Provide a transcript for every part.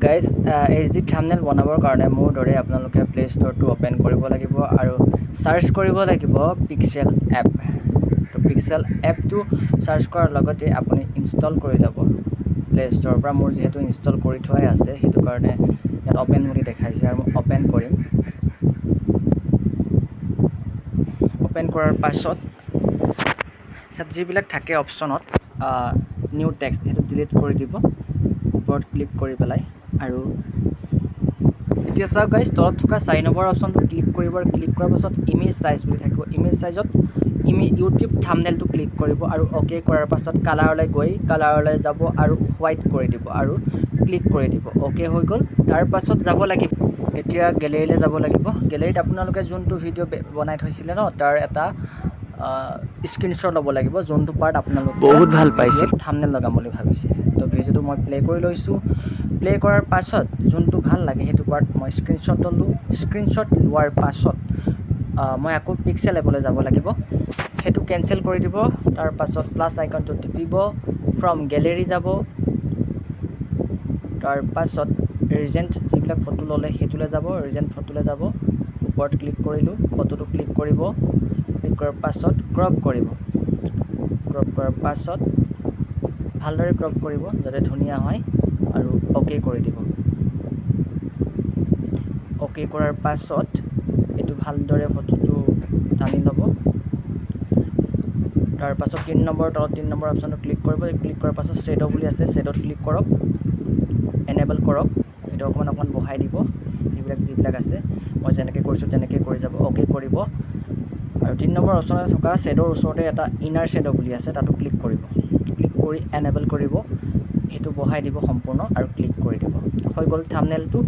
Guys, H D thumbnail বনাবৰ কাৰণে মোৰ দৰে আপোনালোকে প্লে' ষ্ট'ৰটো অ'পেন কৰিব লাগিব আৰু চাৰ্চ কৰিব লাগিব পিক্সেল এপ। তো পিক্সেল এপটো চাৰ্চ কৰাৰ লগতে আপুনি ইনষ্টল কৰি ল'ব প্লে' ষ্ট'ৰৰ পৰা। মোৰ যিহেতু ইনষ্টল কৰি থোৱাই আছে, সেইটো কাৰণে ইয়াত অ'পেন বুলি দেখাইছে আৰু মই অ'পেন কৰিম। অ'পেন কৰাৰ পাছত ইয়াত যিবিলাক থাকে অপশ্যনত নিউ টেক্সট, সেইটো ডিলিট কৰি দিব ওপৰত ক্লিক কৰি পেলাই। আৰু এতিয়া চাওক গাইজ, তলত থকা 4 নম্বৰ অপশ্যনটো ক্লিক কৰিব আৰু ক্লিক কৰাৰ পাছত ইমেজ চাইজ বুলি থাকিব। ইমেজ চাইজত ইউটিউব থামনেলটো ক্লিক কৰিব আৰু অ'কে কৰাৰ পাছত কালাৰলৈ গৈ কালাৰলৈ যাব আৰু হোৱাইট কৰি দিব আৰু ক্লিক কৰি দিব। অ'কে হৈ গ'ল। তাৰ পাছত যাব লাগিব, এতিয়া গেলেৰীলৈ যাব লাগিব। গেলেৰীত আপোনালোকে যোনটো ভিডিঅ' বনাই থৈছিলে ন, তাৰ এটা স্ক্ৰীনশ্বট ল'ব লাগিব, যোনটো পাৰ্ট আপোনালোকে বহুত ভাল পাইছিল। থামনেল লগাম বুলি ভাবিছে। তো ভিডিঅ'টো মই প্লে' কৰি লৈছোঁ। প্লে' কৰাৰ পাছত যোনটো ভাল লাগে, সেইটো পাৰ্ট মই স্ক্ৰীনশ্বট ল'লোঁ। স্ক্ৰীনশ্বট লোৱাৰ পাছত মই আকৌ পিক্সেল এপলৈ যাব লাগিব। সেইটো কেঞ্চেল কৰি দিব। তাৰ পাছত প্লাছ আইকনটো টিপিব, ফ্ৰম গেলেৰী যাব। তাৰ পাছত ৰিজেণ্ট যিবিলাক ফটো ল'লে, সেইটোলৈ যাব, ৰিজেণ্ট ফটোলৈ যাব। ওপৰত ক্লিক কৰিলোঁ, ফটোটো ক্লিক কৰিব। ক্লিক কৰাৰ পাছত ক্ৰপ কৰিব। ক্ৰপ কৰাৰ পাছত ভালদৰে ক্ৰপ কৰিব যাতে ধুনীয়া হয় আৰু অ'কে কৰি দিব। অ'কে কৰাৰ পাছত এইটো ভালদৰে ফটোটো টানি ল'ব। তাৰ পাছত 3 নম্বৰ, তলত 3 নম্বৰ অপশ্যনটো ক্লিক কৰিব। ক্লিক কৰাৰ পাছত শ্বেড' বুলি আছে, শ্বেডত ক্লিক কৰক, এনেবল কৰক। এইটো অকণমান অকণমান বঢ়াই দিব। এইবিলাক যিবিলাক আছে, মই যেনেকৈ কৰিছোঁ তেনেকৈ কৰি যাব, অ'কে কৰিব। আৰু 3 নম্বৰ অপশ্যনত থকা শ্বেডৰ ওচৰতে এটা ইনাৰ শ্বেড' বুলি আছে, তাতো ক্লিক কৰিব। ক্লিক কৰি এনেবল কৰিব, সেইটো বঢ়াই দিব সম্পূৰ্ণ আৰু ক্লিক কৰি দিব। হৈ গ'ল থামনেলটো।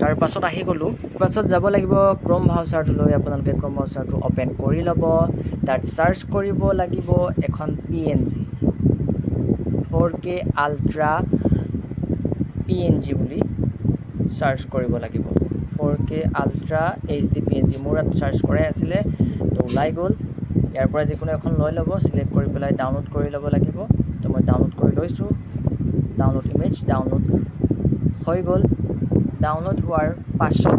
তাৰ পাছত আহি গ'লোঁ। পাছত যাব লাগিব ক্ৰ'ম ব্ৰাউচাৰটো লৈ। আপোনালোকে ক্ৰ'ম ব্ৰাউচাৰটো অ'পেন কৰি ল'ব। তাত চাৰ্চ কৰিব লাগিব এখন PNG, 4K ultra PNG বুলি চাৰ্চ কৰিব লাগিব। 4K ultra HD PNG মোৰ ইয়াত চাৰ্চ কৰাই আছিলে, তো ওলাই গ'ল। ইয়াৰ পৰা যিকোনো এখন লৈ ল'ব, চিলেক্ট কৰি পেলাই ডাউনলোড কৰি ল'ব লাগিব। তো মই ডাউনলোড কৰি লৈছোঁ। ডাউনলোড ইমেজ, ডাউনলোড হৈ গ'ল। ডাউনলোড হোৱাৰ পাছত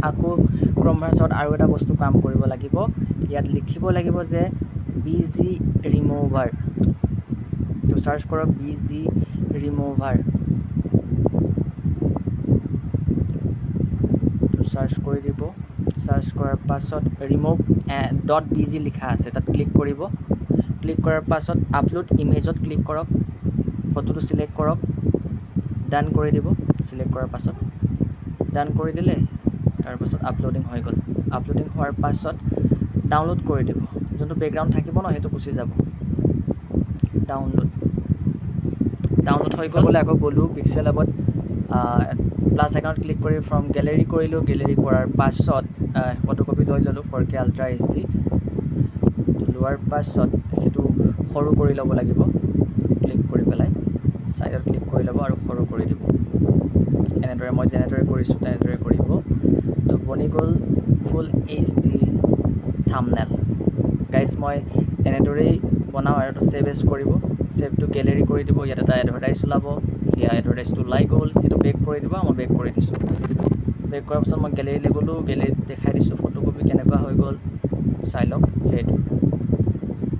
আকৌ ক্ৰ'ম ব্ৰাউচাৰত আৰু এটা বস্তু কাম কৰিব লাগিব। ইয়াত লিখিব লাগিব যে বি জি ৰিমুভাৰ। তো চাৰ্চ কৰক বি জি ৰিমুভাৰ। তো চাৰ্চ কৰি দিব। চাৰ্চ কৰাৰ পাছত ৰিমুভ .bg লিখা আছে, তাত ক্লিক কৰিব। ক্লিক কৰাৰ পাছত আপলোড ইমেজত ক্লিক কৰক, ফটোটো চিলেক্ট কৰক, ডান কৰি দিব। চিলেক্ট কৰাৰ পাছত ডান কৰি দিলে, তাৰপাছত আপলোডিং হৈ গ'ল। আপলোডিং হোৱাৰ পাছত ডাউনলোড কৰি দিব। যোনটো বেকগ্ৰাউণ্ড থাকিব ন, সেইটো গুচি যাব। ডাউনলোড ডাউনলোড হৈ গ'ল। আকৌ গ'লোঁ পিক্সেল এপত, প্লাছ আইকনত ক্লিক কৰি ফ্ৰম গেলেৰী কৰিলোঁ। গেলেৰী কৰাৰ পাছত ফটোকপি লৈ ল'লোঁ, 4K ultra HD। লোৱাৰ পাছত সেইটো সৰু কৰি ল'ব লাগিব। ক্লিক কৰি পেলাই ছাইডত ক্লিক কৰি ল'ব আৰু সৰু কৰি দিব এনেদৰে, মই যেনেদৰে কৰিছোঁ তেনেদৰে কৰিব। তো বনি গ'ল full H D thumbnail. Guys, মই এনেদৰেই বনাওঁ। আৰু ছেভ এজ কৰিব, ছেভ টু গেলেৰী কৰি দিব। ইয়াত এটা এডভাৰটাইজ ওলাব, সেয়া এডভাৰটাইজটো ওলাই গ'ল। সেইটো বেক কৰি দিব। মই বেক কৰি দিছোঁ। বেক কৰাৰ পাছত মই গেলেৰীলৈ গ'লোঁ, গেলেৰীত দেখাই দিছোঁ ফটোকপি কেনেকুৱা হৈ গ'ল, চাই লওক। সেইটো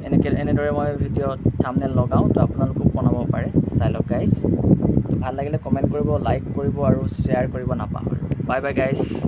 এনেকৈ, এনেদৰে মই ভিডিঅ'ত থামনেল লগাওঁ। তো আপোনালোকেও বনাব পাৰে, চাই লওক গাইজ। তো ভাল লাগিলে কমেণ্ট কৰিব, লাইক কৰিব আৰু শ্বেয়াৰ কৰিব নাপাহৰিব। Bye bye guys.